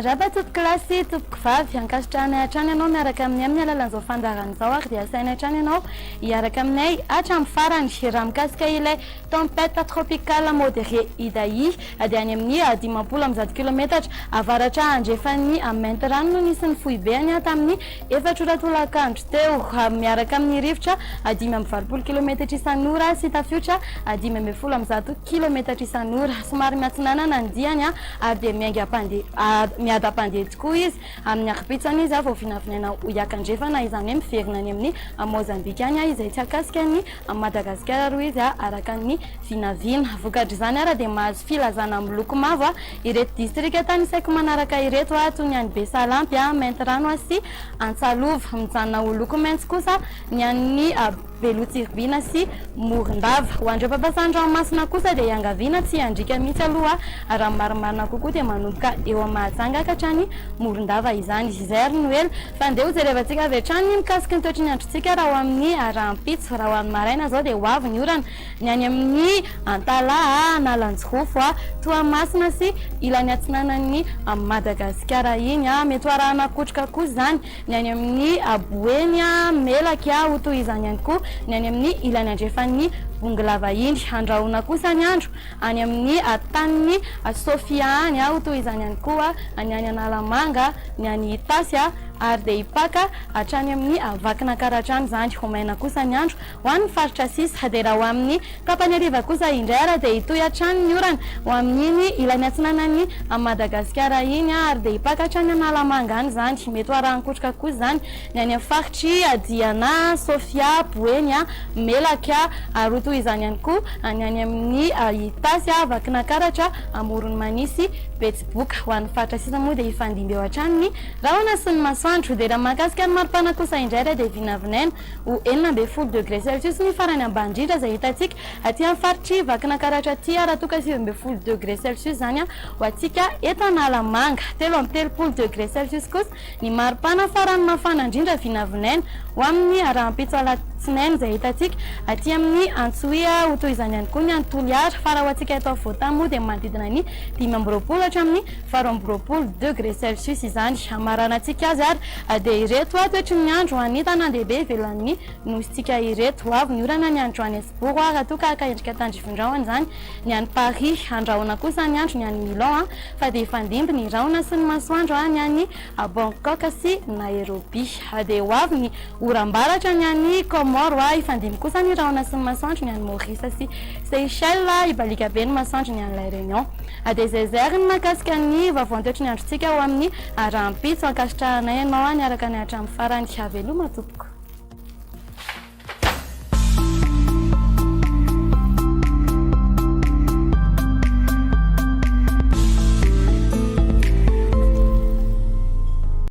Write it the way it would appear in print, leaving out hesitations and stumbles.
Miarahaba tompoko lahy sy tompoko vavy, ankasitrahanay hatrany ianao miaraka aminay amin'ny alalan'izao fandaharana izao ary dia asainay hatrany ianao hiaraka aminay hatramin'ny farany. Raha mikasika ilay tempête tropicale modérée Idai dia any amin'ny 150 kilometatra avaratra andrefan'ny Maintirano no nisy ny foibeny tamin'ny 4 ora tolakandro teo, miaraka amin'ny rivotra 85 kilometatra isan'ora sy tafiotra 115 kilometatra isan'ora. Somary miatsinanana ny diany ary dia miaingam-pandeha, miadam-pandeha tokoa izy. Amin'ny ankapitsany izy vao vinavinaina ho hiakandrefana, izany hoe miverina any amin'ny Mozambika any izay tsy hahakasika an'i Madagasikara aloha izy araka ny vinavina. Vokatr'izany ary dia mahazo filazana miloko mavo ireto distrika tanisaiko manaraka ireto toy ny any Besalampy, Maintirano sy Antsalova. Mijanona ho loko maitso kosa ny an'ny Beloha Tsiribihina sy Morondava. Ho an'ireo mpampiasa ny ranomasina kosa dia iangaviana tsy handriaka mihitsy aloha raha ny marimarina kokoa dia manomboka eo Mahajanga ka hatrany Morondava izany. Izay ary no ela fa ndeha hojerevantsika avy hatrany ny mikasika ny toetry ny androntsika raha ho amin'ny rahampitso. Raha ho amin'ny maraina izao dia ho avy ny orana ny any amin'ny Antalaha, Analanjirofo, Toamasina sy ilany atsinanan'i Madagasikara iny. Mety ho arahana kotroka kosa izany ny any amin'ny Boeny, Melaky, ho toy izany ihany koa ny any amin'ny ilany andrefan'ny Bongolava iny. Andrahona kosa ny andro any amin'ny tanin'i Sofia any, ho toy izany ihany koa ny any Analamanga, ny any Itasy ary dia hipaka hatrany amin'ny Vakinankaratra any izany. Ho maina kosa ny andro ho an'ny faritra sisa. Dia raha ho amin'ny tapany hariva kosa indray ary dia hitohy hatrany ny orana ho amin'iny ilany atsinanan'i Madagasikara iny ary dia hipaka hatrany Analamanga any izany. Mety ho arahin-kotroka kosa izany ny any amin'ny faritr'i Diana, Sofia, Boeny, Melaky ary ho toy izany ihany koa ny any amin'ny Itasy, Vakinankaratra, Amoron'i Mania sy Betsiboka. Ho an'ny faritra sisa moa dia hifandimby eo hatrany ny rahona sy ny masoandro. Dia raha mahakasika ny maripana kosa indray dia vinavinaina ho 16 degré celsius ny farany ambany indrindra izay hitantsika aty amin'ny faritr'i Vakinankaratra aty raha toa ka 19 degré celsius izany ho antsika eto Analamanga. 33 degré celsius kosa ny maripana farany mafana indrindra vinavinaina ho amin'ny rahampitso alatsinainy izay hitantsika aty amin'ny Antsohihy ho toy izany ihany koa ny any Toliara fa raha ho antsika eto afovoantany moa dia manodidina ny 25 hatramin'ny 28 degré celsius izany. Hamaranantsika azy ary dia ireto toetry ny andro ho an'ny tanàn-dehibe ivelan'ny nosintsika ireto. Ho avy ny orana ny any Johannesburg raha toa ka haka endrika tandrifindrahona izany ny any Paris. Andrahona kosa ny andro ny any Milan fa dia hifandimby ny rahona sy ny masoandro ny any Bangkok sy Nairobi. Dia ho avy ny oram-baratra ny any Comores, hifandimby kosa ny rahona sy ny masoandro ny any Maurice sy Seychelles, hibaliaka be ny masoandro ny any La Réunion. Dia izay izay ary ny mahakasika ny vaovao ny toetry ny androntsika ho amin'ny rahampitso. Ankasitrahanay ianao niaraka ny hatramin'ny farany. Veloma tompoko.